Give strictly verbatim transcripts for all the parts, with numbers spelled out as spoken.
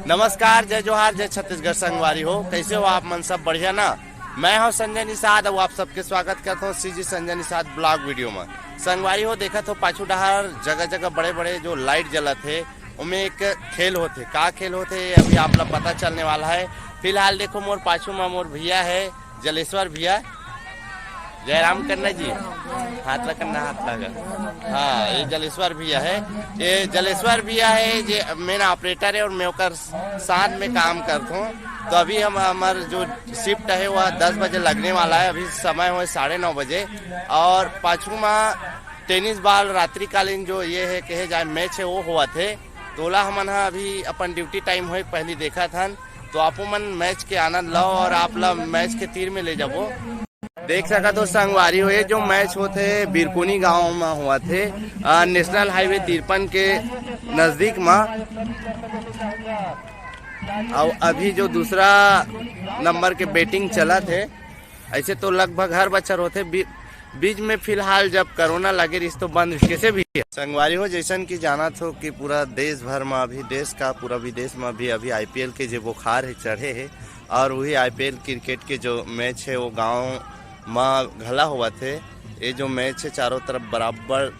नमस्कार, जय जोहार, जय छत्तीसगढ़ संगवारी हो। कैसे हो आप मन? सब बढ़िया ना? मैं हूं संजय निषाद, अउ आप सबके स्वागत करत हूं CG Sanjay Nishad blog video में। संगवारी हो, देखत हो पाछू डहार जगह जगह बड़े बड़े जो लाइट जलत हे, ओमे एक खेल होथे। का खेल होथे, ये अभी आप ला पता चलने वाला है। फिलहाल देखो, मोर पाछू में मोर भैया है, जलेश्वर भैया, जयराम करना जी, हाथ ला करना, हाथ ला कर। हाँ, ये जलेश्वर भैया है, ये जलेश्वर भैया है, ये मेन ऑपरेटर है और मैं ओकर साथ में काम करत हूँ। तो अभी हम, हमार जो शिफ्ट है, वह दस बजे लगने वाला है। अभी समय हुए साढ़े नौ बजे और पाछू में टेनिस बॉल रात्रिकालीन जो ये है, कहे जाए, मैच है, वो होवत है। तोला हमन ह अभी अपन ड्यूटी टाइम होए के पहली देखत हन, तो आपो मन मैच के आनंद लो और आप ला मैच के तीर में ले जाबो। देख सकत हो संगवारी हो, ये जो मैच होत हे बिरकुनी गांव में होवत हे, अ, नेशनल हाईवे तिरपन के नजदीक में। अउ अभी जो दूसरा नंबर के बैटिंग चलत हे, ऐसे तो लगभग हर बछर होथे, बी-, बीच में फिलहाल जब कोरोना लगे रहिस तो बंद रहिस। कैसे भी संगवारी हो, जैसन कि जानत हो कि पूरा देश भर में अभी, देश का पूरा विदेश में भी अभी आईपीएल के जो बुखार है चढ़े है, और वही आईपीएल क्रिकेट के जो मैच है वो गांव में घला होवत है। ये जो मैच है चारों तरफ बराबर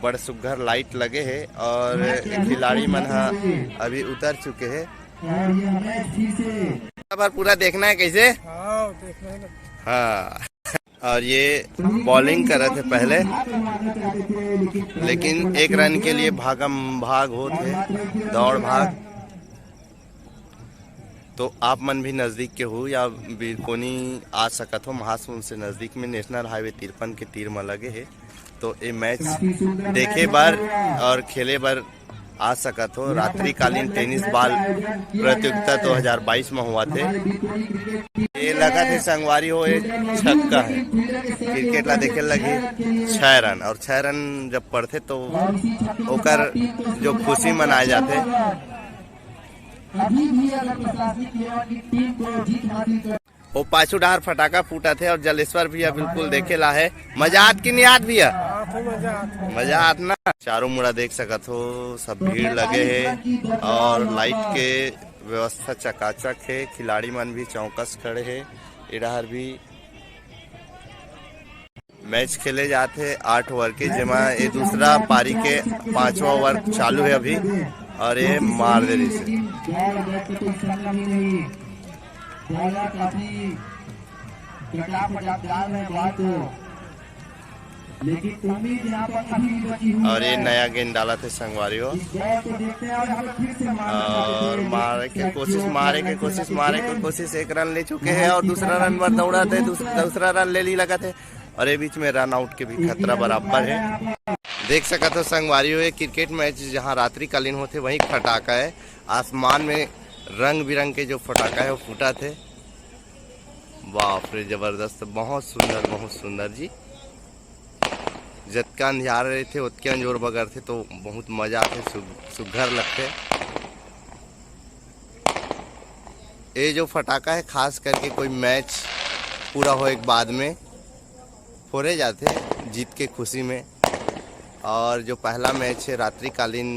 बड़ सुग्घर लाइट लगे है और खिलाड़ी मन ह अभी उतर चुके है। और यह मैच फिर से एक बार पूरा देखना है कैसे? हाँ, देखना है ना। हाँ, और ये बॉलिंग करत हे पहले, लेकिन एक रन के लिए भागम भाग होत हे, दौड़ भाग। तो आप मन भी नजदीक के हो या बिरकोनी आ सकत हो, महासमुंद से नजदीक में नेशनल हाईवे तिरपन के तीर में लगे है। तो ये मैच देखे बर और खेले बर आ सकत हो। रात्रिकालीन टेनिस बॉल प्रतियोगिता दो हज़ार बाईस में होवत हे। ये लगत हे संगवारी हो, ये छक्का है। क्रिकेट ला देखे लगी छह रन, और छह रन जब पड़थे तो ओकर जो खुशी मनाए जाथे। अभी भी अगर प्रशासनिक सेवा की टीम को जीत हासिल कर वो पाछू डहार फटाका फूटत हे और जलेश्वर भैया बिल्कुल देखे ला है। मजा आत कि नहीं आत भैया? हाँ, तो मजा आत। मजा आत ना। चारों मुड़ा देख सकत हो, सब भीड़ लगे है और लाइट के व्यवस्था चकाचक है। खिलाड़ी मन भी चौकस खड़े है। ए डहार भी मैच खेले जात हे आठ ओवर के, जेमा ये दूसरा पारी के पांचवा ओवर चालू है अभी, और ये मार दे रही है। और ये नया गेंद डालत हे संगवारी हो, और मारे के कोशिश, मारे के कोशिश, मारे के कोशिश। एक रन ले चुके हैं और दूसरा रन बर दौड़त हे, दूस-, दूसरा रन ले ली लगत हे। और ये बीच में रन आउट के भी खतरा बराबर है। देख सकत हो संगवारी हो, ये क्रिकेट मैच जहाँ रात्रिकालीन होथे, वहीं फटाका है। आसमान में रंग बिरंग के जो फटाका है, वो फूटत हे। बाप रे, जबरदस्त, बहुत सुंदर, बहुत सुंदर जी। जतका अंधियार रहिथे, ओतके अंजोर बगरथे, तो बहुत मजा आथे, सु-, सुघर लगथे। ये जो फटाका है, खास करके कोई मैच पूरा होए के बाद में फोड़े जाथे जीत के खुशी में। और जो पहला मैच है रात्रिकालीन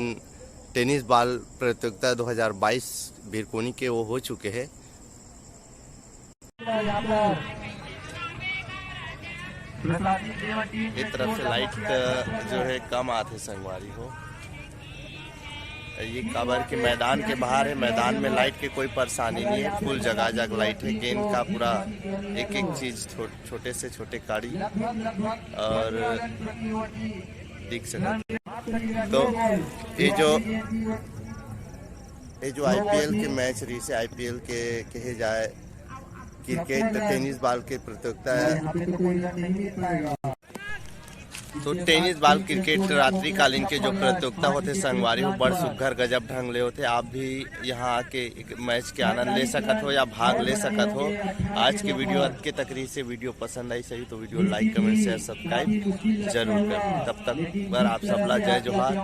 टेनिस बॉल प्रतियोगिता दो हज़ार बाईस भीरकोनी के, वो हो चुके हैं। ये तरफ से लाइट जो है कम आथे संगवारी हो। ये काबर के मैदान के बाहर है, मैदान में लाइट के कोई परेशानी नहीं है, फुल जगह जगह लाइट है। गेंद का पूरा एक एक चीज छो-, छोटे से छोटे काड़ी और दिख सकत। तो ये जो, ये जो आईपीएल के मैच रहिसे, आईपीएल के कहे जाए क्रिकेट टेनिस बॉल के प्रतियोगिता है। तो टेनिस बॉल क्रिकेट रात्रिकालीन के जो प्रतियोगिता होथे संगवारी हो, बड़ सुघर गजब ढंग ले होथे। आप भी यहाँ आके एक मैच के आनंद ले सकत हो या भाग ले सकत हो। आज के वीडियो अतके तक रहिसे। वीडियो पसंद आई सही तो वीडियो लाइक, कमेंट, शेयर, सब्सक्राइब जरूर करें। तब तक बर आप सबला जय जोहार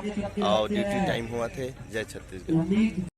और ड्यूटी टाइम होवत हे। जय छत्तीसगढ़।